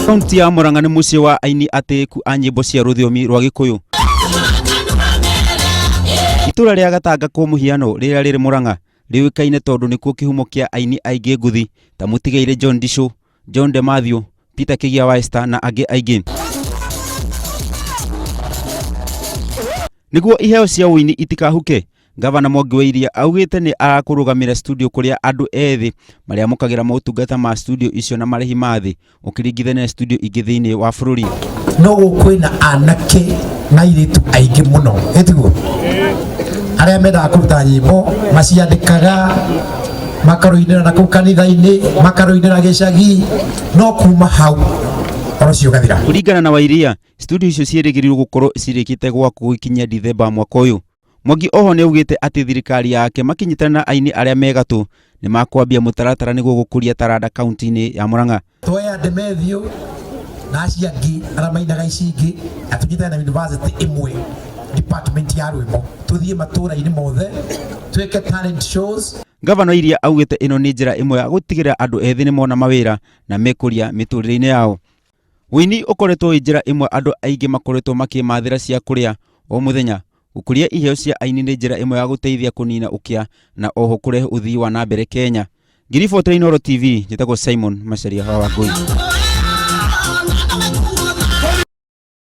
Kaunti ya Murang'a nĩ mũciĩ wa aini atĩĩku a nyĩmbo cia rũthiomi rwa Gĩkũyũ. Itũra rĩa Gatanga kwa mũhiano rĩrĩa rĩrĩ Murang'a rĩũĩkaine tondũ nĩkuo kĩhumo kĩa aini aingĩ ngũthi ta mũtigairĩ John Ndicũ, John De Mathew, Peter Kĩgia wa Esther na angĩ aingĩ. Nĩguo iheo cia ũini itikahuke, Ngavana Mwangi wa Iria augĩte nĩ arakũrũgamĩra studio kũrĩa andũ ethĩ marĩamũkagĩra motungata ma studio icio na marĩhi ma thĩ ũkĩringithania na studio ingĩ thĩinĩ wa bũrũri. No kwĩna anake na airĩtu aingĩ mũno, ĩtiguo, arĩa mendaga kũruta nyĩmbo, maciandĩkaga, makarũinĩra na kũu kanitha-inĩ, makarũinĩra gĩcagi, no kuma hau ũhoro ũcio ũgathira. Kũringana na Wairia, studio icio ciĩrĩgĩrĩirwo gũkorwo cirĩkĩte gwakwo gũkinyia Dithemba mwaka ũyũ. Mwangi oho nĩaugĩte atĩ thirikari yake makĩnyitana na aini arĩa me gatũ nĩmakwambia mũtaratara nĩguo gũkũria taranda kaunti-inĩ ya Murang'a. Tuoya Demethiũ na acio angĩ arĩa mainaga ici ingĩ, na tũnyitane na university ĩmwe, department ya rwĩmbo, tũthiĩ matũũra-inĩ mothe twĩke talent shows. Ngavana Iria augĩte ĩno nĩ njĩra ĩmwe ya gũtigĩrĩra andũ ethĩ nĩmona mawĩra na mekũria mĩtũrĩre-inĩ yao. Ũini ũkoretwo wĩ njĩra ĩmwe andũ aingĩ makoretwo makĩmathĩra cia kũrĩa o mũthenya. Gũkũria iheo cia aini nĩ njĩra ĩmwe ya gũteithia kũnina ũkĩa na oho kũrehe ũthii wa na mbere Kenya. Ngĩribotera Inooro TV, njĩtagwo Simon Macharia wa Wangũi.